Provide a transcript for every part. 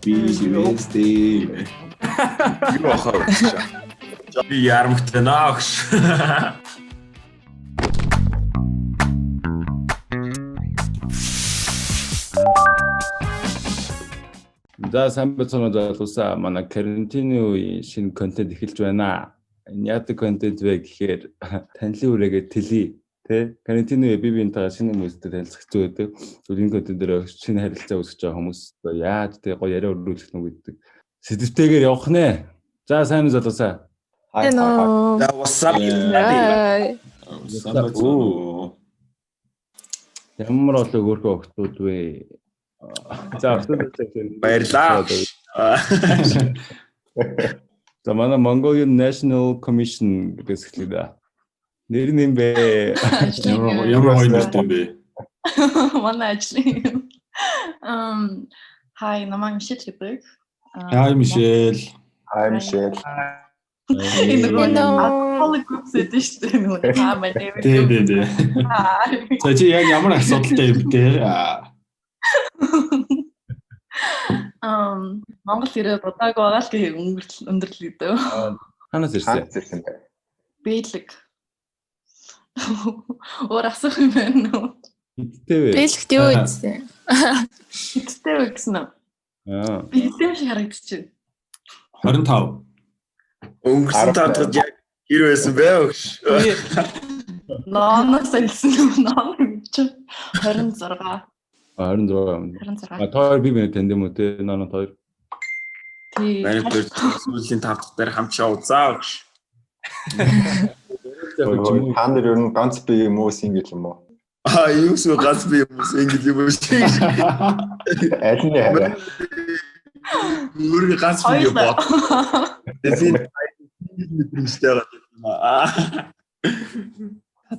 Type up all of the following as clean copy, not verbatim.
Би шивэстэй. Юу ахаа. Би ярамхтай наагш. За сайн байцгаана уу залуусаа, манай карантины үеийн шинэ контент эхэлж байна. Энэ яадаг контент вэ гэхээр танилын үрээгээ тэлье. Тэ? Карантины үе бие биентэйгээ шинэ хүмүүстэй танилцах хэцүү байдаг. Тэгвэл энэ контент дээр шинэ харилцаа үүсгэж байгаа хүмүүс яаж тэ гоё яриа өрнүүлэх нү гэдэг сэдвтэйгээр явах нэ. За сайн уу залуусаа. Hello. За what's up? Hi. Сайн байцгаана уу? Ямар олон хөөрхөн охтууд вэ? За охтууд Баярлаа. За манай Mongolian National Commission гэдээс эхлэе да. Нэр нь юм бэ? Ямар гоё нэртэй юм бэ? Манай ажлын юм. Hi, намайг Мишель гэдэг. Hi Мишель. Hi Мишель. Энэ нөгөө Hello. alcoholic group гэдэг шүү дээ. Нөгөө hi, my name is. Тий, тий, тий. Hi. За чи яг ямар асуудалтай юм бэ? Монгол ирээд удааг байгаа л гэх өндөрлөе дөө. Ханаас ирсэн? Ханаас ирсэн бэ? Бэлэг. Өөр асуух юм байна уу? Хэдтэй вэ? Бэлэгт юу гэсэн? Хэдтэй вэ гэсэн үү? Аа. Би хэдтэй юм шиг харагдчихэв. 25. Өнгөрсөн 5 дахьд яг хэр байсан бэ өгш? Ноноос хэлсэн юм нон гэж 26. 26. 26. А тоор би бинэ танд юм уу те? Ноно тоор. Тий. Манай дээр сүүлийн 5 дахь дээр хамт шоуцаа өгш. Та нар ер нь ганц би юм уу сингл юм уу? А юу шүү ганц би юм уу сингл юм уу шиг. Аль нь хараа? Өөрийн ганц би юм бод. Би сингл мэдрэмжтэй байгаа юм аа.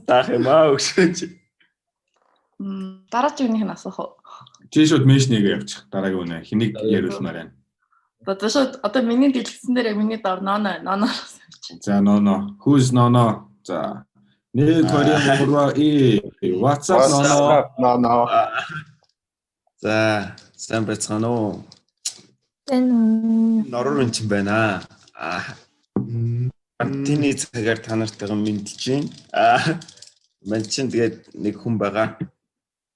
Таах юм аа өгш. Дараагийн үеийнх нь асуух уу? Чи шууд меншнэгээ явчих. Дараагийн үнэ хэнийг яриулмаар байна. Одоо шууд одоо миний дэлгэцэн дээр яг миний дор ноно ноноос авчих. За ноно. Who's ноно? За 1 2 3 и what's up ноно? Ноно. За сайн байцгаана уу? Сайн уу? Норор юм чинь байна. Аа. Мартины цагаар та нартайгаа мэндэлж байна. Аа. Ман чинь тэгээд нэг хүн байгаа.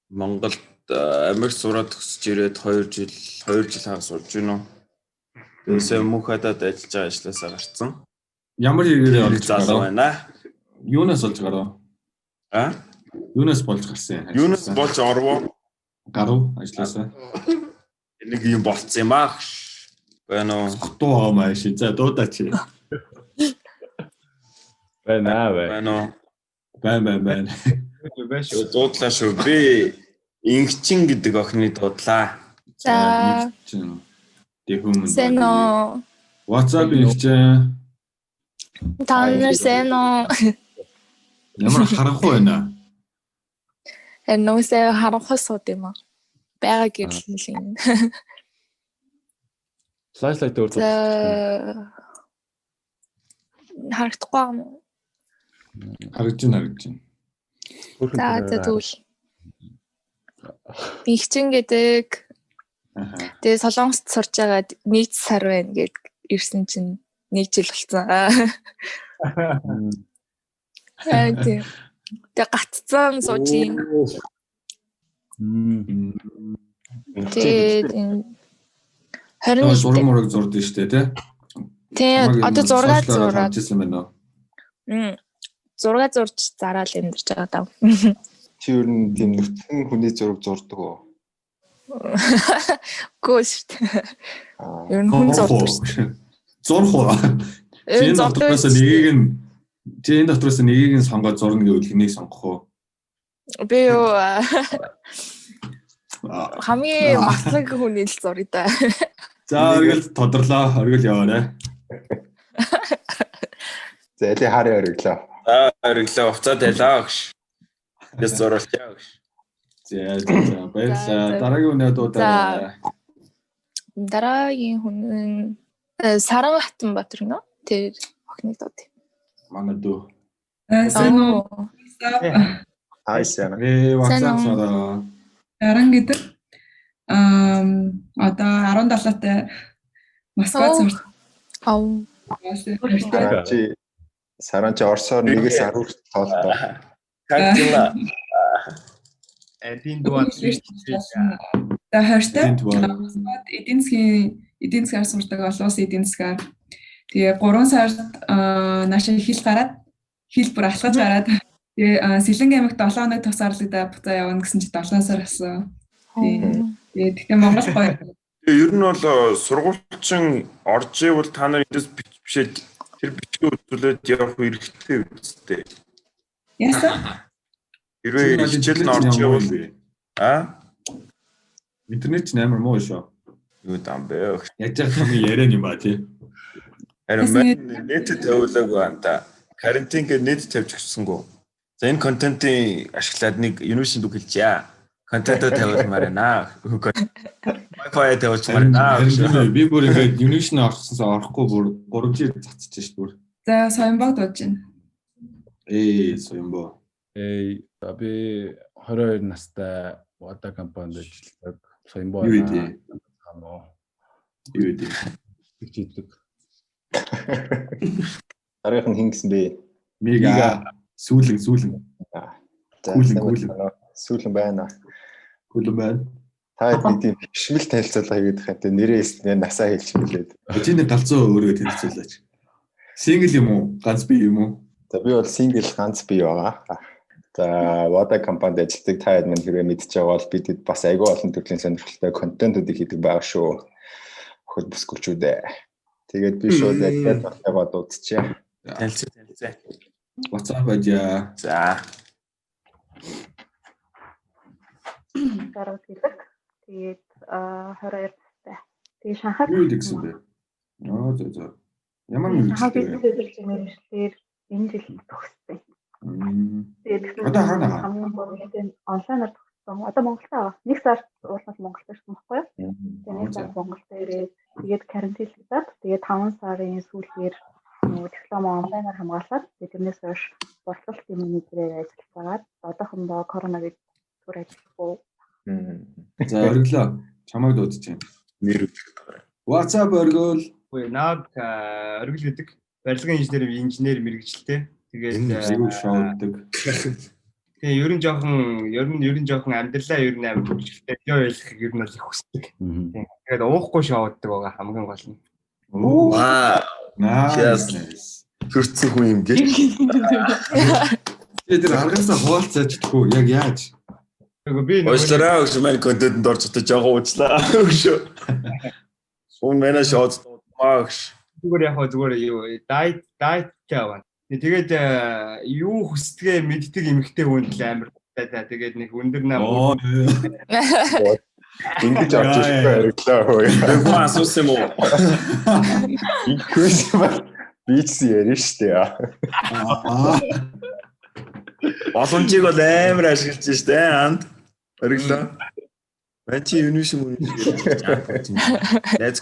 Монголд Америк сураад төгсөж ирээд 2 жил 2 жил хагас сурж байна уу? Тэгээс мөнх хадад ажиллаж байгаа ажлаасаа гарцсан. Ямар хэрэгээр олж залуу гарав? байна. Юунаас олж гарав? Аа? Юунаас болж гарсан? Юунаас болж орвоо? Гарав ажилласаа. Нэг юм болцсон юм аа. Байна уу? Хотуу аа маш. За дуудаач. Байна бай. Байна уу? Байн байн байн. Байна шүү. Дуудлаа шүү. Би Ингчин гэдэг охины дуудлаа. За. Дэхүм. Сайн уу? What's up ингчин? Та нар сайн уу? Ямар харанхуй байна. Харин нөөсөө харанхуй сууд юм аа. Бага гэрэл юм. Flashlight өөр За харагдахгүй юм уу? Харагдаж байна, харагдаж байна. За за тэгвэл. Игчин гэдэг. Тэгээ Солонгост сурж байгаад нэг сар байна гэд ирсэн чинь нэг жил болсон. Аа тий. Тэгээ гаццсан сууж юм. Тэгээд энэ 21 Зураг мураг зурд нь штэ тий. Тий, одоо зураг зураад хийсэн байна уу? Зураг зурж зараал амьдарч байгаа даа. Чи ер нь тийм нүцгэн хүний зураг зурдаг уу? Үгүй шүү дээ. Ер нь хүн зурдаг шүү дээ. Зурх уу? Чи энэ дотроос нэгийг нь чи энэ дотроос нэгийг нь сонгоод зурна гэвэл хэнийг сонгох уу? Би юу хамгийн маслаг хүний л зуръя да. За оргил тодорлоо, оргил яваарай. За эли харин ориглоо. За ориглоо, уцаа тавилаа гэж. Яс зуруулчаа гэж. За за баярлалаа. Дараагийн хүнээ дуудаарай. Дараагийн хүн нь Саран Хатанбаатар гэнэ. Тэр охиныг дуудъя. Манай дүү. Сайн уу? Хай сайн. Ээ, WhatsApp сараа. Саран гэдэг. Одоо 17-тай Москвад сурч. Ау. Саран чи Оросоор нэгээс 10 хүртэл тоолдоо. Как дела? Один два три. За 20-тай. Москвад эдийн засгаар сурдаг, олон улсын эдийн засгаар. Тэгээ 3 сард наашаа хил гараад, хил бүр алхаж гараад тэгээ Сэлэнг аймагт 7 хоног тусгаарлагдаа буцаа явна гэсэн чи 7 сар болсон. Тэгээ тэгтээ Монгол гоё. Тэгээ ер нь бол сургуульчин орж ивэл та нар эндээс бичээд тэр бичгээ үзүүлээд явах хэрэгтэй үсттэй. Яасан? Хэрвээ хичээл нь орж ивэл интернет чинь амар муу шүү. Юу дам бэ? Яг яг хамгийн яриа юм ба тий. Харин нэт тавиулаагүй байна та. Карантингээ нэт тавьж гисэнгүү. За энэ контентын ашиглаад нэг юунишин үг хэлжээ. Контентоо тавиулмаар байна. Wi-Fi тавиулмаар байна. Би бүр ингээд юунишин орсонсоо орохгүй бүр 3G цацчих шүү бүр. За Соёнбог дууж байна. Соёнбоо. Би 22 настай Вада компанид ажилладаг. Соёнбоо. Юу вэ? Юу вэ? Тэгж идэг. Дараагийнх нь хин гэсэн бэ? Мига. Сүүлэн. За сүүлэн байна. Хүлэн байна. Та нэг тийм бишмэл танилцуулга хийгээд байгаа юм. Тэ нэрээ хэлснээр насаа хэлчихмэлээд. Чи нэг галзуу өөрөө танилцуулаач. Single юм уу? Ганц бие юм уу? За би бол single ганц бие байгаа. За Вада компанид ажилладаг та хэд минь хэрвээ мэдж байгаа бол бид бас айгүй олон төрлийн сонирхолтой контентуудыг хийдэг байгаа шүү. Охид бүсгүүчүүд ээ. Тэгээд би шууд ажиллаад болтойгоо дуудчихъя. Танилцаа. What's up ажаа. За. Дараад хэлэг. Тэгээд 22 настай. Тэгээд Шанхай юу гэсэн бэ? Аа за. Ямар мэргэжил вэ? Бизнес мэргэжлээр энэ жил төгссөн. Тэгээд одоо хаана хамгийн гол нь онлайнаар төгссөн. Одоо Монголд байгаа. Нэг сар уулнаас Монголд ирсэн байхгүй юу? Тэгээд нэг сар Монголд ирээд тэгээд карантинлагдаад тэгээд 5 сарын сүүлээр нөгөө диплом онлайнаар хамгаалаад тэгээд тэрнээс хойш борлуулалтын менежерээр ажиллаж байгаад одоохондоо корона гэж түр ажиллахгүй. За ориглоо. Чамайг дуудаж байна. Нэр өгдөг. What's up оргиол? Үгүй наад оргил гэдэг барилгын инженер мэргэжилтэй. Тэгээд айгүй шоудаг. Тэгээ ер нь жоохон ер нь жоохон амьдралаа ер нь амар хөгжилтэй ёо ялахыг ер нь бол их хүсдэг. Тэгээд уухгүй шоудаг байгаа хамгийн гол нь. Вау. Nice. Хөрцөн хүн юм гээ. Тэгээд тэр аргаасаа хуваалцаач тхүү яг яаж? Үгүй би Уучлаарай гэж маань контентэнд орж одоо жоохон уучлаа гэж. Хүн манай шоуд дуудмаа гэж. Зүгээр яг зүгээр юу дайт таван. Тэгээд юу хүсдгээ мэддэг эмэгтэй хүнд л амар даа. Тэгээд нэг өндөр нам. Ингэж орж ирэхгүй ориглоо хөө. Хүн асуусан юм уу? Ингэхээс би ч ярина шүү дээ. Боломжийг бол амар ашиглаж шүү дээ анд. Ориглоо. Мэн чи юу юм уу? Найз.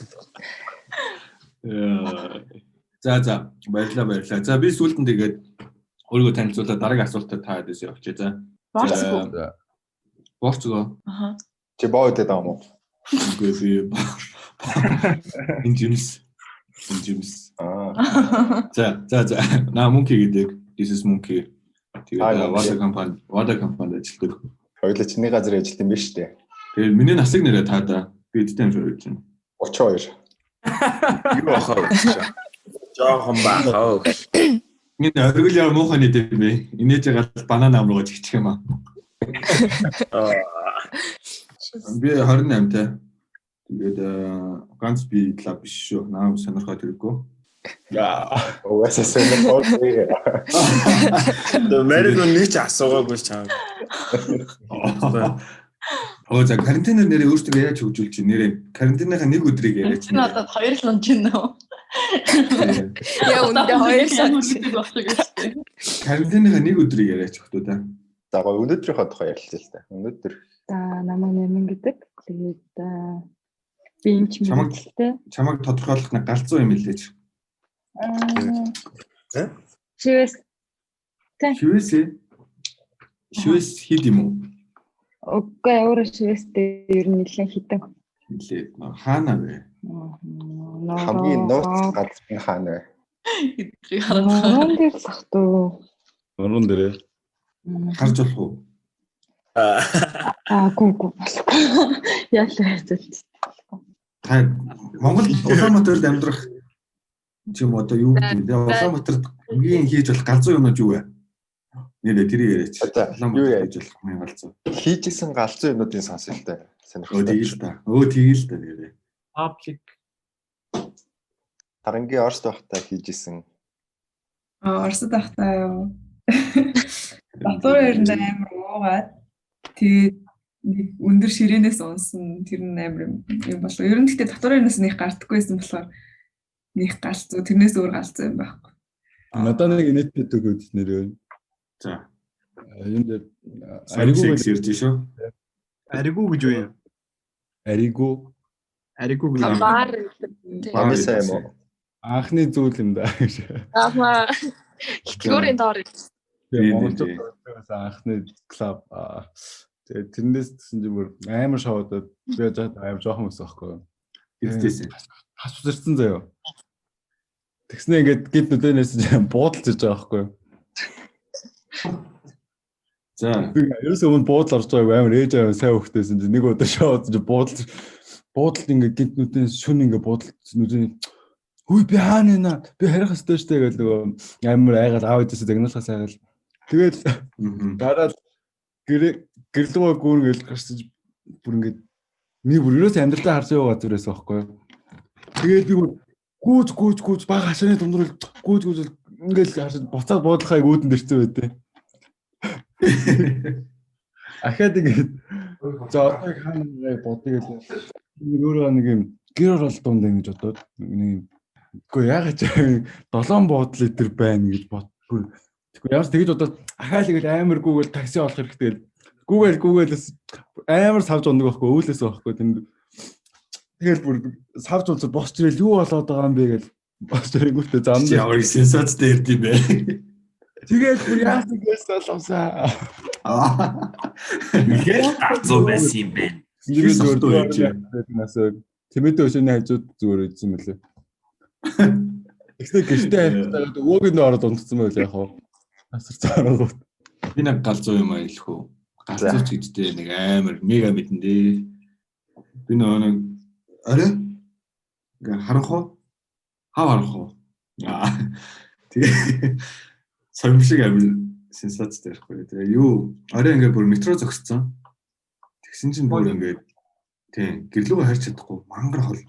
За баярлалаа. За би сүүлд нь тэгээд өөрийгөө танилцуулаад дараагийн асуултад та хэдээс явчих. За. Борцгоо. Борцгоо. Аха. Чи боо үдээд байгаа юм уу? Үгүй би энэ жимс. Аа. За. Наа Monkey гэдэг. This is Monkey. Тэгээд Вада компанид ажилладаг. Хоёулаа чиний газар ажилладаг юм биш үү? Тэгээд миний насыг нэрээ та да. Би эдтэй юм шиг байж байна. 32. Юу ахаа. Жохон баа. Энэ оргил яа муухай нэт юм бэ? Инээж байгаа банан ам руугаа чигчих юм аа. Би 28 та. Тэгээд ганц би талаа биш шүү. Наа сонирхоод хэрэггүй. Яа, угаасаа сонирхоогүй. Мэрэг нэг ч асуугаагүй чам. Оо за карантинаар нэрээ өөртөө яаж хөгжүүлж чинь нэрээ карантиныхаа нэг өдрийг яриач. Энэ надад хоёр л унж байна уу? Яа үндэ хоёр л унж байна. Карантиныхаа нэг өдрийг яриач өгтөө та. За гоё өнөөдрийнхөө тухай ярилцъя л та. Өнөөдөр. За намайг Нэмэн гэдэг. Тэгээд би эмч мэргэжлээ. Чамайг тодорхойлох нэг галзуу юм хэлээч. Шивэс. Шивэс. Шивэс хэд юм уу? Үгүй өөрөө шивэстэй ер нь нэлээд хитэн. Нилээд хаана вэ? Хамгийн нууц газар нь хаана вэ? Эдрийг хараад байгаа. Нуруунд дээр л ах дөө. Нуруунд дээрээ. Харж болох уу? Аа гүү гүү болохгүй. Яалаа хэлж. Та Монгол Улаанбаатарт амьдрах ч юм одоо юу гэдэг вэ? Улаанбаатарт хамгийн хийж болох галзуу юмнууд юу вэ? Нэрээ тэрийг яриач. Юу яаж болох хамгийн галзуу? Хийжсэн галзуу юмнуудын сонсё л дээ. Сонирхолтой. Өө тэгэл та. Өө тэгэл та нэрээ. Public Тарангийн Оросд байхдаа хийжсэн. Аа Оросд байхдаа юу? Татвар эрэнд амар уугаад тэгээд нэг өндөр ширээнээс унсан, тэр нь амар юм болов. Ер нь гэхдээ татвар эрэндээс нэг гардаггүй байсан болохоор нэг галзуу, тэрнээс өөр галзуу юм байхгүй. Надад нэг инээдтэй өгөөд нэрээ. За. Юм дээр аригуу гэж ирж шүү. Аригуу гэж юу юм? Аригуу. Аригуу гэж. Бар. Бар сайн юм уу? Анхны зүйл юм да гэж. Аа. Категорийн доор. Тэгээ монголчууд анхны клуб. Тэгээ тэрнээс гэсэн чинь бүр амар шоудаад би жаад амар жоохон байсан байхгүй юу. Хэвтэйсэн. Хас усэрсэн заяа. Тэгснэ ингээд гид нүдэнээс буудалж иж байгаа байхгүй юу. За. Би ерөөсөө өмнө буудал орж байгааг амар ээж аав сайн хөхтэйсэн чинь нэг удаа шоудсан чинь буудалд ингээд гид нүдэнээс шүн ингээд буудалд нүдэн хүй би хаана нэ би харих ёстой штэ гэж нөгөө амар айгаал аав ээжээсээ загнуулахаас айгаал. Тэгэл гараад гэрлүүгээ гүүр гэл гарсан бүр ингээд миний бүр ерөөсөө амьдралаа харж байгаа газар байсан байхгүй юу. Тэгээд би бүр гүүж гүүж гүүж баг хашааны дундуур гүүж гүүж ингээл харж буцаад буудлахыг үүдэнд ирсэн байдээ. Ахаад ингээд за одоо хаана бодъё гэл нэг өөрөө нэг юм гэр орол дунд ингэж бодоод нэг юм үгүй яагаад ч долоон буудлын литр байна гэж бод бүр тэгвэл ямар ч тэгэж бодоод ахаал ингээл амар гүүгээл такси олох хэрэгтэй гэл гүүгээл гүүгээлээс амар савж ундаг байхгүй өвлөөс байхгүй тэнд тэгэл бүр савж унцаад босч ирэл юу болоод байгаа юм бэ гэл босч ирэнгүүтээ зам ямар сенсац дээр юм бэ. Тэгэл бүр яасан гэж соломсаа. Үнэхээр галзуу байсан юм байна. Би зүгээр насаа тэмээдээ өшөөний хажууд зүгээр үйдсэн мөлий. Тэгснэ гэртээ харьцаад өвөөг нь ороод унтсан байл яг хаа. Асар цаарангууд. Би нэг галзуу юм аа хэлэх үү? Галзуу ч гэжтэй нэг амар мега мэдэн дээ. Би нөгөө нэг орой ингээ харанхуу хав харанхуу. Аа тэгээ сорим шиг амар сенсацтай байхгүй. Тэгээ юу орой ингээ бүр метро зогссон. Тэгсэн чинь бүр ингээ тийм гэрлүүгээ харж чадахгүй мангар хол.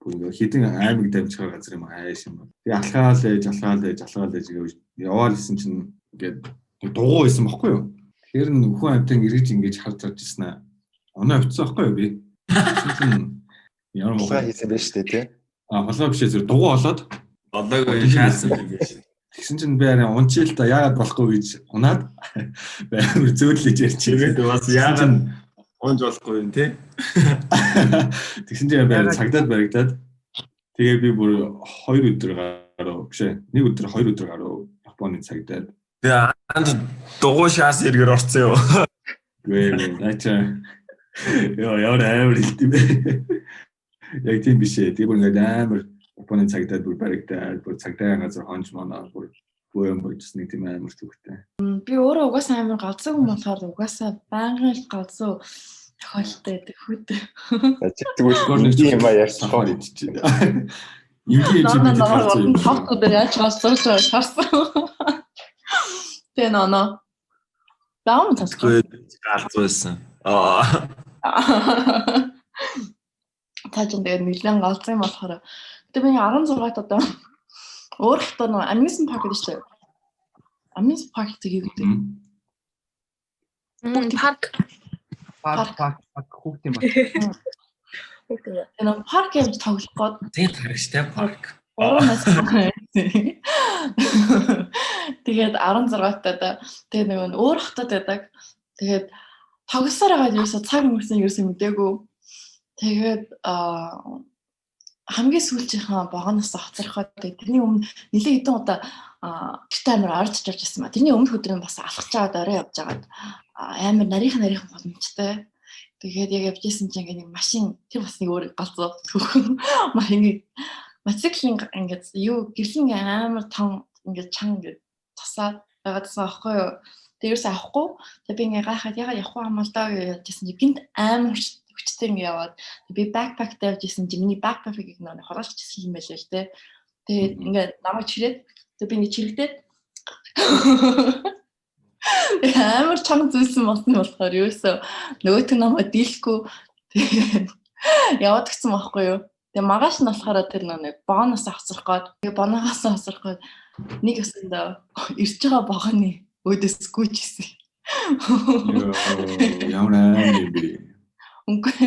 Бүр ингээ хідэн аймаг дамжихаар газар юм хайш юм. Тэгээ алхаал ээж алхаал ээж алхаал ээж гэж яваал исэн чинь ингээд дугуй байсан бохгүй юу? Тэгэхээр нь хүн амьтан эргэж ингэж харж харж ирсэн аа. Оноо авчихсан байхгүй юу би? Тэгсэн чинь ямар муу хийсэн бэ штэ тий. А холоо биш ээ зүр дугуй олоод олоогүй шаасан юм биш. Тэгсэн чинь би арай унчил та яагаад болохгүй гэж унаад амар зөөдлөж ярьчих. Тэгээд бас яагаад унж болохгүй юм тий. Тэгсэн чинь би цагдаад баригдаад тэгээ би бүр 2 өдөр гаруй биш ээ 1 өдөр 2 өдөр гаруй Японы цагдаад. Тэгээ анд дугуй шаас эргээр орсон юу? Гүй наача. Йоо ямар амар хэлт юм бэ. Яг тийм биш ээ. Тэгээ бүр ингээд амар Японы цагдаад бүр баригдаад бүр цагдаагийн газар хонж моноо бүр бөө юм болжсэн нэг тийм амар түүхтэй. Би өөрөө угаасаа амар галзуу хүн болохоор угаасаа байнгын л галзуу тохиолдолтой байдаг хүүд. Тэгвэл нэг юм ярьсан идчихээ. Ингийн юм чи бид галзуу юм. Тавт өдөр яаж галзууч харсан. Тэгээ нөө. Даам цасгүй. Галзуу байсан. Аа. Та ч тэгээд нэлээд галзуу юм болохоор тэгээ би 16-т одоо өөр хотоор нөө amusement park гэдэг чинь. Amusement park гэдэг юу гэдэг? Бүгд парк. Парк парк хүүхдийн парк. Тэгээ нөө парк явж тоглох гээд тийм тарагчтай парк. 3 нас. Тэгээд 16-т тэгээ нөгөө өөр хотод байдаг. Тэгээд тоглосоор байгаад ерөөсө цаг өнгөрсөн ерөөсө мдээгүй. Тэгээд хамгийн сүүлчийнхээ вагоноос хоцорхоод тэрний өмнө нэлээд хэдэн удаа гэрт амар орж орж ирсэн ба. Тэрний өмнөх өдөр нь бас алхаж аваад орой явж байгаад амар нарийнхан нарийнхан боломжтой. Тэгээд яг явж исэн чинь ингээ нэг машин тэр бас нэг өөр галзуу түүхэн маа ингээ мотоцикл ингээд юу гэрлэн амар том ингээд чанга ингээд тусаад байгаадсан аахгүй юу. Тэгээд ерөөсөө авахгүй. Тэгээд би ингээ гайхаад ягаад явахгүй юм бол даа гэж яжсэн чинь гинт амар хүчтэй ингээ яваад би backpack-тай явж исэн чинь миний backpack-ыг нэг хороолчихсан юм байлээ л дээ. Тэгээд ингээ намайг чирээд тэгээд би ингээ чирэгдээд амар чанга зүйлсэн болсон болохоор ерөөсөө нөгөөх нь намайг дийлэхгүй тэгээд яваад гисэн байхгүй юу. Тэгээ маргааш нь болохоор тэр нэг бонус авсрах гээд тэгээ боногоос авсрах гээд нэг өсөндөө ирж байгаа богоны өөдөөс гүйж исэн. Ямар амар юм бэ? Үгүй.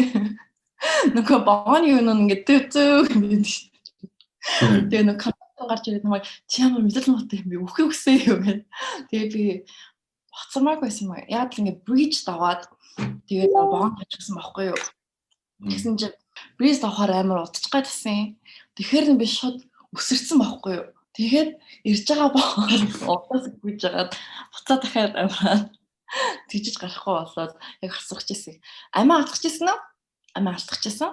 Нөгөө богоны юм ингээд зөө зөө гэдэг шүү дээ. Тэгээ нөгөө компьютер гарч ирээд намайг чи ямар мэдэл муутай юм бэ? Үхэх үсэ юм бэ? Тэгээ би хоцормаг байсан юм. Яг л ингээд бриж даваад тэгээд богонд очихсан байхгүй юу? Тэгсэн чинь бриж давахаар амар удчих гайдсан. Тэгэхээр нь би шууд өсөрсөн байхгүй юу? Тэгээд ирж байгаа богоон удаас гүйж жагаад буцаа дахиад амраад тэгжиж гарахгүй болоод яг хасгах ирсэн. Амиа алдах гэсэн үү? Амиа алдах гэсэн.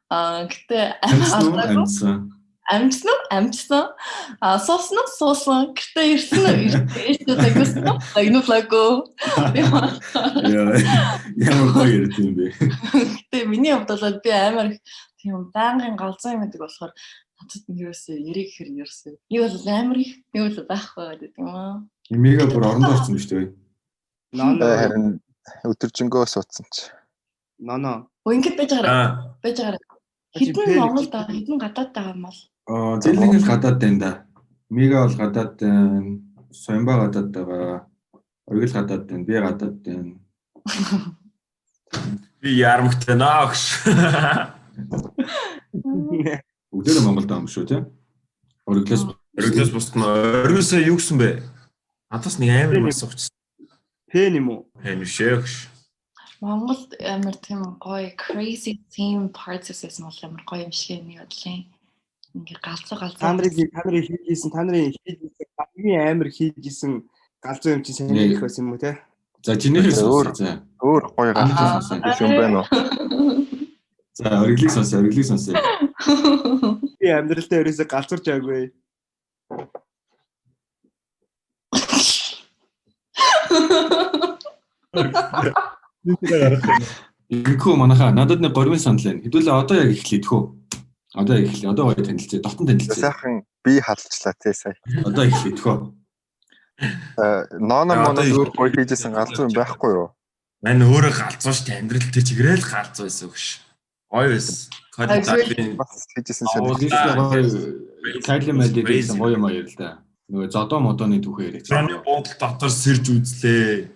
Аа гэтээ амиа алдаагүй. Амжсан уу? Амжсан. Аа суусан уу? Суусан. Гэтээ ирсэн үү? Ирсэн. Лагнуулсан уу? Лагнуулаагүй. Ямар гоё ярьд юм бэ? Гэтээ миний хувьд бол би амар их тийм байнгын галзуу юм гэдэг болохоор надад нь ерөөсөө яриг хэр ерөөсөө. Нэг бол амар их, нэг бол байхгүй гэдэг юм аа. Мега бүр орондоо орсон шүү дээ. Ноно Харин өдөржингөө суудсан чи. Ноно. Өө ингэж байж байгаарай. Байж байгаарай. Хэдэн Монголд байгаа, хэдэн гадаад байгаа юм бол? Аа, зэлэн л гадаад байна да. Мега бол гадаад байна. Соёмбо гадаад байгаа. Оргил гадаад байна. Би гадаад байна. Би ярамгтай наа гэж. Бүгдээрээ Монголд байгаа юм шүү тий. Оргилоос Оргилоос бусдна. Оргилосоо юу гэсэн бэ? Надаас нэг амар юм асуучихсан. Пен юм уу? Пен биш ээ гэж. Монголд амар тийм гоё crazy theme parties гэсэн бол амар гоё юм шиг нэг бодлын. Ингээ галзуу галзуу. Та нарыг хийжсэн, та нарын хийжсэн хамгийн амар хийжсэн галзуу юм чинь сайн их байсан юм уу те? За чинийхээ сонсоо. За. Өөр гоё галзуу юм байна уу? За оргилыг сонсоо, оргилыг сонсоо. Би амьдралдаа ерөөсөө галзуурч байгаагүй. Инкүү манайхаа надад нэг гормын санал байна. Хэдүүлээ одоо яг эхлэе тхүү. Одоо яг эхлэе. Одоо гоё танилцъя. Дотн танилцъя. Сайхан би халчлаа тий сая. Одоо эхлэе тхүү. Ноно моно өөр гоё хийжсэн галзуу юм байхгүй юу? Мань өөрөө галзуу шүү дээ. Амьдрал тэр чигээрэл галзуу байсан өгш. Гоё байсан. Кодын бас хийжсэн сонирхолтой. Кайли майли гэсэн гоё юм аяа л да. Нөгөө зодоо модооны түүхээ яриач. Зодооны буудал дотор сэрж үзлээ.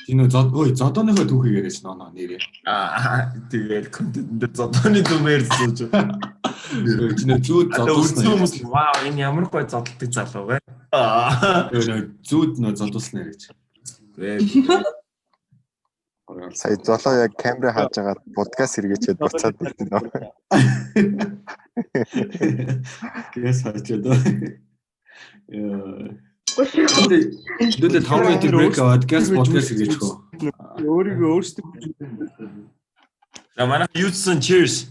Тийм үү зодооныхоо түүхийг яриач ноо нэрээ. Аа тэгээд контент дээр зодооны түүхээр сууж. Чи нөө зүүд зодуулсан хүмүүс вау энэ ямар гоё зодтолдог залуу вэ? Аа нөө зүүд нөө зодуулсан яриач. Сая золоо яг камера хааж байгаа будгаас сэргээчээд буцаад ирсэн нөө. Гэс хаачаад. Хэдүүлээ 5 минутын брейк аваад газ подкаст хэрэгжих үү? Өөрийгөө өөрсдөө. За манай юусэн cheers.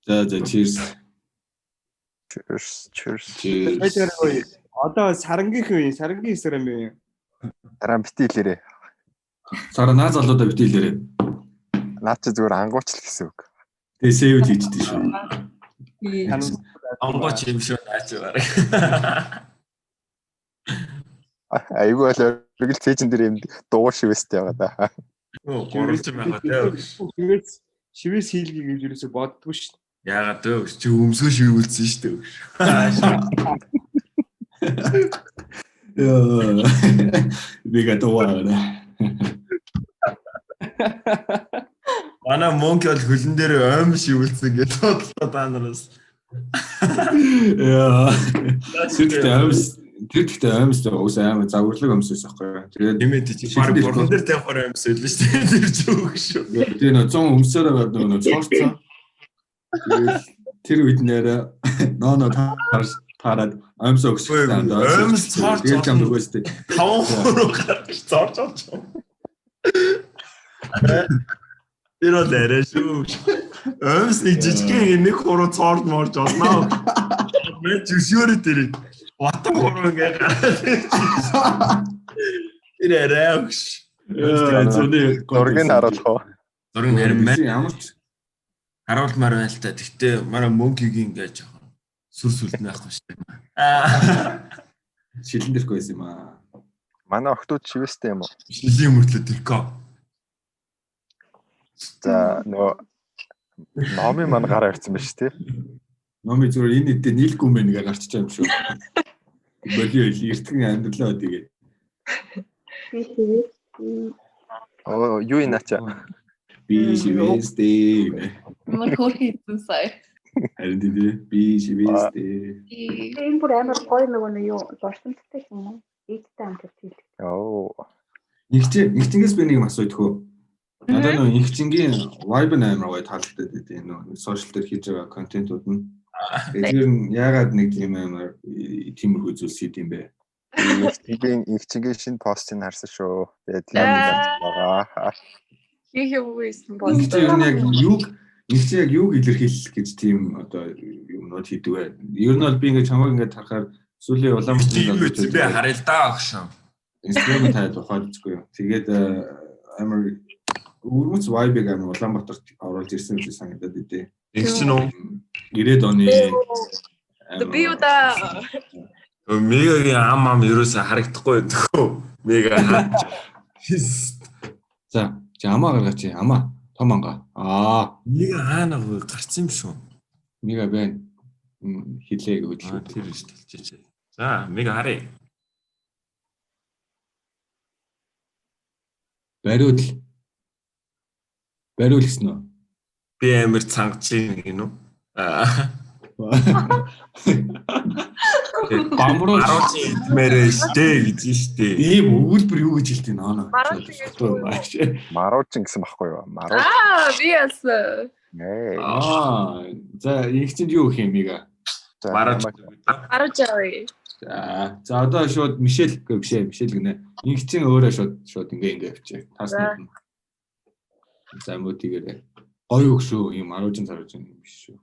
За за cheers. Cheers cheers. Cheers. Одоо сарангийнх үе, сарангийн хэсэг юм бэ? Саран бити хэлээрээ. Сара наа залуудаа бити хэлээрээ. Наа чи зүгээр ангууч л гэсэн үг. Тэгээ сейв хийждээ шүү. Ангууч юм шүү наа чи бараг. Айгүй бол оргил цээжин дээр юм дугуй шивэстэй байгаа да. Гурвалж байгаа те. Шивээс хийлгэе гэж юусоо боддгоо шүү. Яагаад вэ? Чи өмсгөө шивүүлсэн шүү дээ. Яа. Бига дугаар. Манай монк бол хөлн дээр ойм шивүүлсэн гэж бодлоо та нараас. Яа. Тэр оймс тэр гэхдээ оймс уус амар загварлаг өмс байсан байхгүй юу. Тэгээд нэмээд чи баг бурхан дээр тавихаар өмс байлаа шүү дээ. Тэр чи үг шүү. Тэгээ нөө 100 өмсөөр байгаад нөө цоорцсон. Тэгээд тэр үед нэрэ нөө таарад оймс өгсөн. Оймс цоорч тэгээд чам нөгөөс дээ. 5 3 гарч цоорч олж. Тэр бол арай шүү. Өмс нэг жижигхэн нэг хуруу цоорд морж олноо. Мэн зөвшөөрөө тэр. Батан хуруу ингээ гараад. Тэр арай өгш. Зөний Зургийг харуулах уу? Зургийг харин мэн ямар ч харуулмаар байна л та. Тэгтээ манай мөнгийг ингээ жоохон сүр сүлд нь байхгүй шүү дээ. Аа. шилэн дэрх байсан юм аа. Манай охтууд шивэстэй юм уу? Шилийн мөртлөө тэрко. За нөгөө номын маань гараа ирсэн ба шүү тий. Номи зүгээр энэ эдээ нийлэхгүй юм байна гэж гарчиж байгаа юм шүү. Болио эртгэн амьдралаа тэгээд. Би тэгээд Оо юу юм наач? Би шивэстэй. Ямар хөөрхөн идсэн сая. Харин тий би шивэстэй. Энэ бүр амар гоё нөгөө нэг юу дурсамжтай юм уу? Ээжтэй хамтарч хийлээ. Оо. Нэгчингээс би нэг юм асуух хөө. Надад нөө инхчингийн vibe нь амар гоё таалагдаад байдیں۔ Нөө сошиал дээр хийж байгаа контентууд нь. Тэгэхээр нь яагаад нэг тийм амар тиймэрхүү зүйлс хийд юм бэ? Инхчингийн шинэ постыг харсан шүү. Тэгээд тийм байгаа. Хийх юм байсан Инхчин ер болоо. нь яг юуг инхчин яг юуг илэрхийлэх гэж тийм одоо юмнууд хийдэг вэ? Ер нь бол би ингээд чамайг ингээд харахаар сүүлийн Улаанбаатарын Тийм үү би харъя л да агшин. Instagram таад ухаад үзгүй юу. Тэгээд амар өвөрмөц vibe-ыг амар Улаанбаатарт оруулж ирсэн юм шиг санагдаад идэв. Их чинь үү? 90-ад оны Би удаа Мегагийн ам ам ерөөсө харагдахгүй байдаг хөө. Мега хаач. За, чи амаа гаргаач. Амаа том ангаа. Аа, Мега хаана вэ? Гарсан юм шүү. мега байна. Хилээ Аа хөдөлгөө. тэр биш талчиж. За, мега харъя. Бариул. Бариул гэсэн үү? Би амир цангаж ийн гинүү. Аа. Бамбруу Маруулын идмээрээ штэ гэж штэ. Ийм өгүүлбэр юу гэж хэлдэг нөө нөө. Маруулын гэж юу юм? Маруулчин гэсэн баггүй юу? Маруул. Аа би яасан. Ээ. Аа, за их чинь юу гэх юм мега? За, Маруулж Харуулж авъя. За, за одоо шууд Мишель гэ биш ээ, Мишель гинэ. Инх чинь өөрөө шууд шууд ингээ ингээ явчих. Тааснууд нь. За мөө тэгээрэй. Гоё үг шүү. Ийм аруулжин саруулжин юм биш шүү.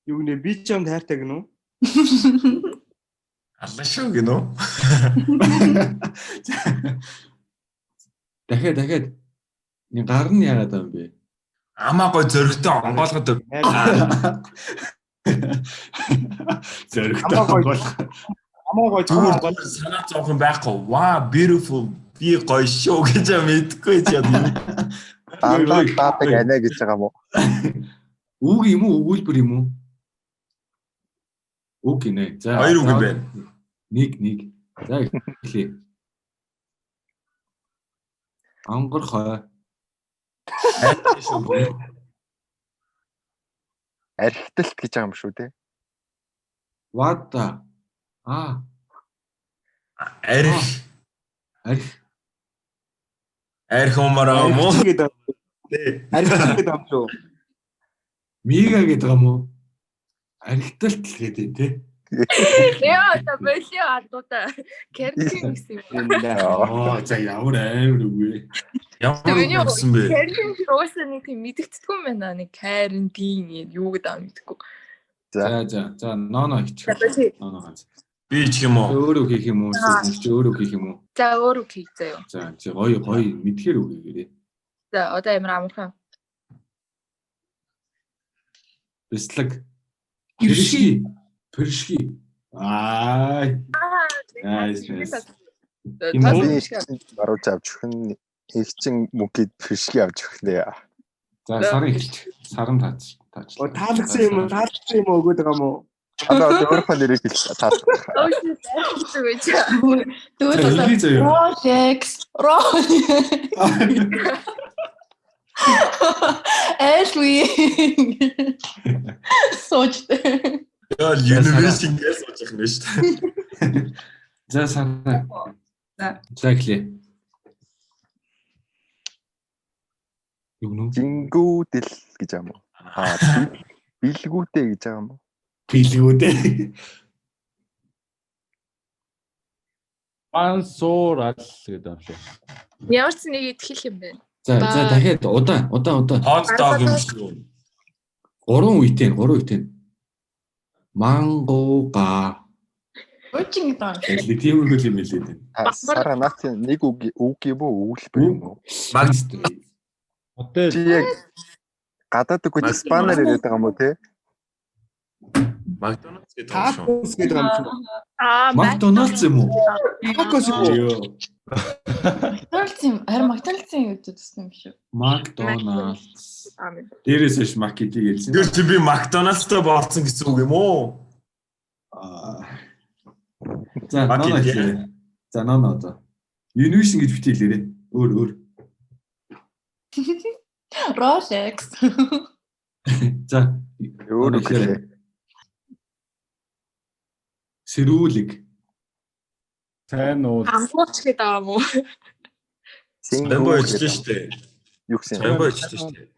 Юу гэнэ би ч юм хайртай гэнэ үү? Алла шүү гинүү. Дахиад дахиад нэг гар нь яагаад байгаа юм бэ? Амаа гой зөрөгтэй онгоолгоод өг. Зөрөгтэй Амаа гоё. онгойлох. Амаа гоё Зүгээр зүгээр гоё санаа зовхон байхгүй. Ваа, beautiful би гоё шүү гэж мэдгүй ч яа. Дандаа даадаг анаа гэж байгаа юм уу? Үг юм уу? Өгүүлбэр юм уу? Үг гинэ. За. Хоёр үг юм байна. Нэг нэг. За эхлэе. Онгор хой. Архиталт гэж байгаа юм шүү дээ. Вада. Аа, Арх арх. арх умараа юм уу? гэдэг. Архи гэдэг юм шүү. Мига гэдэг юм уу? Архиталт л гэдэг тий. Яа, та болио ардуудаа. Карантин гэсэн юм. Аа, за ямар амар үг вэ? Ямар Миний үг болсон бэ? Карантин тэр угаасаа нэг тийм мэдэгддэггүй юм байна. Нэг карантин юу гэдэг аа мэдэхгүй. За за за ноно хийчих. За болио. Ноно ганц. Би ч юм уу? Өөрөө хийх юм уу? Эсвэл чи өөрөө хийх юм уу? За өөр үг хий заяа. За чи гоё гоё мэдхээр үг хийгээрэй. За одоо амар амархан. Бислэг. Пэршги. Пэршги. Аа. Nice, nice. Би ихчин маруулж авч өгөх нь ихчин мөнгийг фишги авч өгөх нэ. За сарын эхэлж. Саран таач. Таач. Оо таалагдсан юм уу? Таалагдсан юм уу өгөөд байгаа юм уу? Одоо өөрийнхөө нэрийг хэл таалах. Тэгвэл За, одоо хэлье заяа. Rolex, Rolex. LV. Суучтай. Яа, Universe ингэж сууж явах нь шүү дээ. За сараа. За. За эхлэе. Юу нү? Жингүүдэл гэж байгаа юм уу? Аа бэлгүүтэй гэж байгаа юм уу? Бэлгүүдээ. Мансуурал гэдэг юм шиг. Ямар ч нэг итгэл юм бэ? За за дахиад удаан удаан удаан. Hot dog юм шиг. 3 үетэй 3 үетэй. Мангуга. Уучин гэдэг юм шиг. Нэг тиймэрхүү юм хэлээд байна. Сара наад нэг үг үг юм уу өгүүлбэр юм уу? Баг Хотел Чи яг гадаад үгүй испанаар яриад байгаа юм уу те? Макдоналдс гэдэг юм шүү. Tacos гэдэг юм шүү. Аа, Макдоналдс юм уу? Tacos юм уу? Йоо. Макдоналдсын харин Макдоналдсын юу гэсэн юм шиг. Макдоналдс. Амен. Дээрээс ш мак гэдгийг хэлсэн. Тэр чи би Макдоналдстай болцсон гэсэн үг юм уу? Аа. За Мак ноно гэдэг. хэлээрэй. За ноно одоо. Univision гэж битгий хэлээрэй. Өөр өөр. Rolex. За Өөр үг хэлээ. Сэрүүлэг. сайн уу? Ангууч гэдэг байгаа юм уу? Соёмбо ичлээ шүү дээ. Юу гэсэн юм? Соёмбо ичлээ шүү дээ.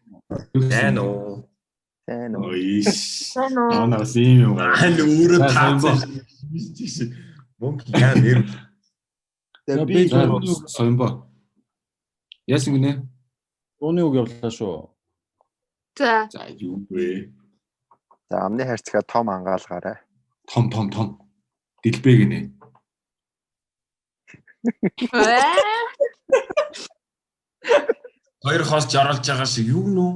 Сайн уу? Сайн уу? Ой. Сайн уу? Ноноос ийм юм. Аа өөрөө За, Соёмбо. таацсан. Мөнгө яа нэр. За би За Соёмбо. Яасан гинэ? Дууны үг явлаа шүү. За. За юу вэ? За амны хайрцгаа том ангаалгаарай. Том том том. Дэлбэ гинэ. Хоёр хоос жаргалж байгаа шиг юу гэнэ үү?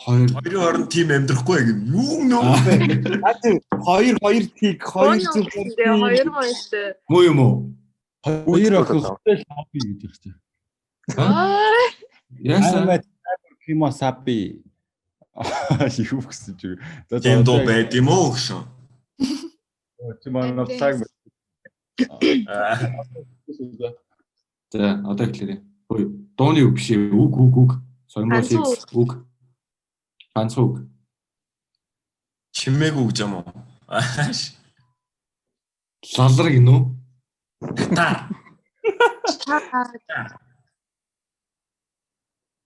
Хоёр Хоёрын хооронд тим амьдрахгүй гэв. Юу гэнэ үү? Наад 2 2 тиг 2 зүг Тэгээ хоёр хоёртой. Муу юм уу? Хоёр охин хотел хобби гэж их чинь. Аа. Яасан? Аймаа Кимо саби. Юу гэсэн чи. За Тийм дуу байд юм уу гэсэн. Чи манай цаг. Аа. За одоо эхлээрэй. Хөөе. Дууны үг биш ээ. Үг үг үг. Соёмбо Ганцхан сикс үг. Ганцхан үг. Чимээгүй гэж юм уу? Аа. Лалраг гинүү? Та.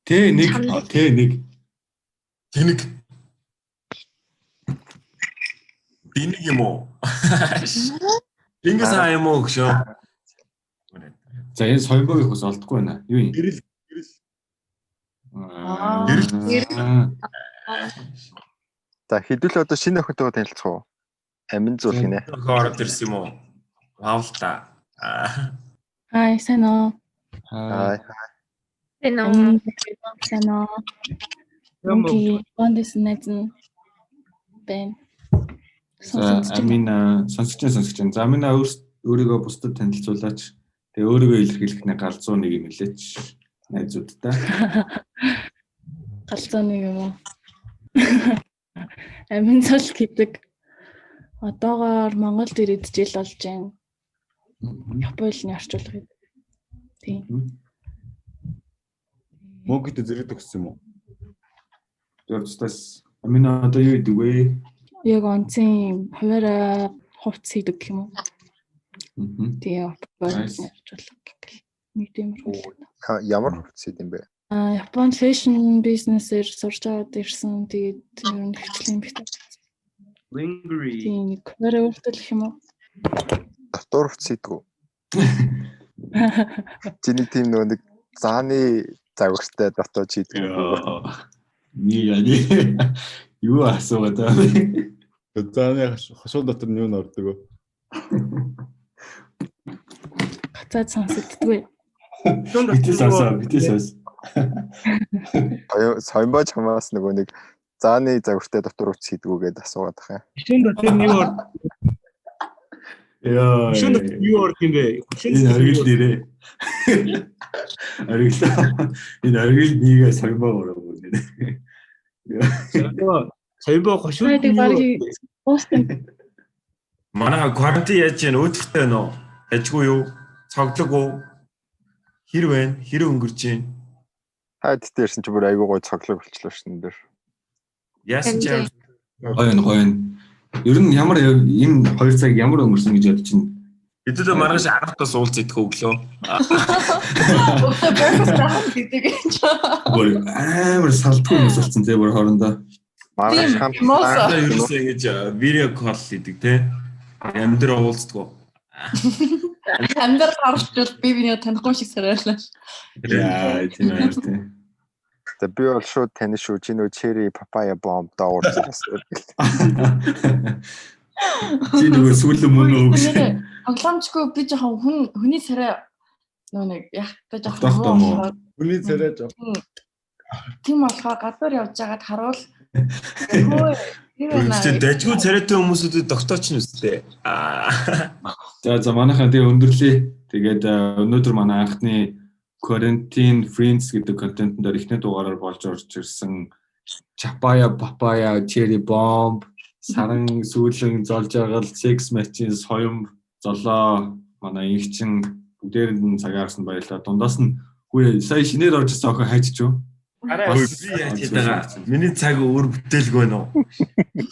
Тэ нэг тэ нэг. Тэнэг. Тэнэг юм уу? Чингис хаан юм уу гэсэн. За энэ соёмбогийн хос олдохгүй байна. Юу юм? Гэрэл гэрэл. Аа. Гэрэл. За хэдүүл одоо шинэ охинтойгоо танилцах уу? Амин зуул гинэ. Охин ороод ирсэн юм уу? Вау л та. Аа. Хай, сайн уу? Аа. Аа Сайн уу? Сайн уу? Мөнгийн Бондис найз нь байна. За Амина сонсогч нь сонсогч нь. За Амина өөрийгөө бусдад танилцуулаач. Тэгээ өөрийгөө илэрхийлэх нэг галзуу нэг юм хэлээч. Найзуудтай. Галзуу нэг юм уу? Амин цол гэдэг. Одоогоор Монголд ирээд жил болж байна. Японы хэлний орчуулга гэдэг. Тийм. Мөнгөд зэрэг төгссөн юм уу? Жоржтас Амина одоо юу идэг вэ? Яг онцын хуваараа хувцс хийдэг гэх юм уу? Тэгээ Японы Nice. орчуулга гэх нэг тиймэрхүү л. ямар хувцас юм бэ? Аа, Японд фэшн бизнесээр сурч аваад ирсэн. Тэгээд ер нь хвчлийн бит. Lingering. Тийм нэг хуваараа өөртөө гэх юм уу? Дотор хувцас хийдэг үү? Чиний тийм нөгөө нэг зааны загвартай дотоод хийдэг үү? Ни яа ни. Юу асуугаад байгаа вэ? Зааны хошуу дотор нь юу нордог вэ? Гацаад сонсогддгүй. Битээ сонсоо, битээ сонс. Соёмбо чамаас нөгөө нэг зааны загвартай дотор хувцас хийдэг үү гэдээ асуугаад байгаа юм. Хөшөөнд дотор нь юу орд? Яа. Хөшөөнд дотор юу орд юм бэ? Хөшөөнд Энэ дотор оргил юу орд? дээрээ. Оргил. Энэ оргил нэгээ соёмбо ороо нэ. Соёмбо соёмбо хошуунд Тэг юу баг орд? уустан Манай карантин яаж яана өөдөртэй байна уу? Ажгүй юу? Цоглог уу? Хэр байна? Хэр өнгөрч байна? Та тэд ирсэн чи бүр айгуу гой цоглог болчлоо шин дээр. Яасан чи Танд. Гоё нь гоё нь. Ер нь ямар энэ 2 цаг ямар өнгөрсөн гэж бодож чинь. Хэдүүлээ маргааш 10-таас уулз идэх өглөө. Өглөө breakfast авах гэдэг юм чи. Бүр амар салтгүй хүмүүс болсон тий бүр хоорондоо. Маргааш Тийм, хамт мосо. Одоо ерөөсөө ингэж видео кол хийдэг те. Амьдрал уулзддаг. Амьдрал харалчвал би бинийг танихгүй шиг сарайлаа. Яа, тийм ээ тийм. За би бол шууд тань шүү. Чи нөө cherry papaya bomb доогуур зэрэс. Чи нөгөө сүүлэн мөн үү гэж. Тоглоомчгүй би жоохон хүн хүний царай нөгөө нэг яхтай жоохон Тогтоох юм уу? Хүний царай жоохон. Тийм болохоор гадуур явж байгаад харуул хөө тэр байна. Чи дажгүй царайтай хүмүүсүүдэд тогтооч нь үстэй. Аа. За за манайхаа тэгээ өндөрлөе. Тэгээд өнөөдөр манай анхны Quarantine Friends гэдэг контентын дээр эхний дугаараар болж орж ирсэн Chapaya Papaya Cherry Bomb саран сүүлэн зол жаргал sex match-ийн соём золоо манай инхчин бүгдээрэнд нь цагаа гаргасан баярлалаа. Дундаас нь хүү сая шинээр орж ирсэн охин хайж ч юу? Бас би яаж хийдэг байгаа. Миний цаг өөр бүтээлгүй нөө.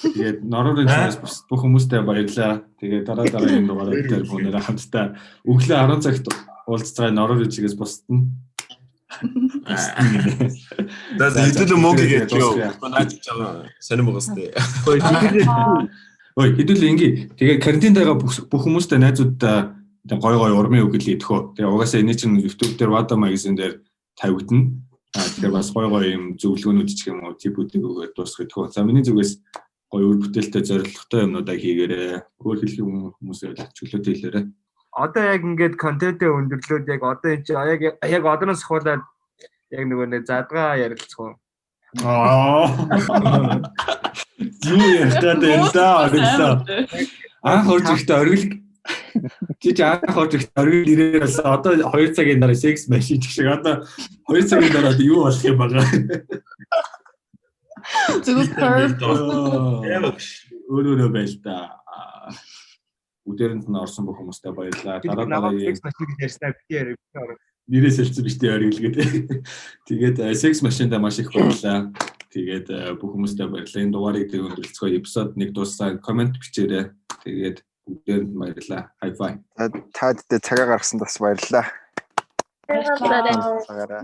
Тэгээд норорын чимээс бус бүх хүмүүстээ баярлалаа. Тэгээд дараа дараагийн дугаараар дээр бүгдээрээ хамтдаа өглөө 10 цагт уулзцай норорын чигээс бусдана. За хэдүүлээ мөнгө гэж юу. Наач жаа сонирн байгаас тээ. Ой хэдүүлээ ингээ. Тэгээд карантинд байгаа бүх хүмүүстээ найзуудтай гой гой урмын үг л идэхөө. Тэгээ угаасаа энэ чинь YouTube дээр Wada magazine дээр тавигдана. Тэгэхээр бас гой гой юм зөвлөгөөнүүд ч юм уу типүүдийг өгөөд дуусгах идэхөө. За миний зүгээс гой үр бүтээлтэй зорилготой юмнуудаа хийгээрэй. Өөр хэлэх юм хүмүүсээ чөлөөтэй хэлээрэй. Одоо яг ингээд контентээ өндөрлөөд яг одоо энэ чинь яг яг одоноос сахуулаад яг нөгөө нэг задгаа ярилцах уу. Аа. Юу ярих гэдэг юм да оргилоо. Анх орж ирэхдээ оргил чи чи анх орж ирэхдээ оргил ирээр болсон. Одоо 2 цагийн дараа sex machine гэх шиг одоо 2 цагийн дараа одоо юу болох юм байгаа. Зүгээр curve. Өөр өөрөө байл та. Үдээрэнд нь орсон бүх хүмүүстээ баярлалаа. Дараа дараагийн sex machine гэж ярьснаа бити яриа. Нэрээс хэлсэн биш үү оргил гэдэг. Тэгээд sex machine-да маш их баярлалаа. Тэгээд бүх хүмүүстээ баярлалаа. Энэ дугаарыг тэр өндөрлцгөө эпизод 1 дууссан. Коммент бичээрэй. Тэгээд бүгдээрэнд нь баярлалаа. High five. Та тэдээ цагаа гаргасан бас баярлалаа. Баярлалаа. Цагаараа.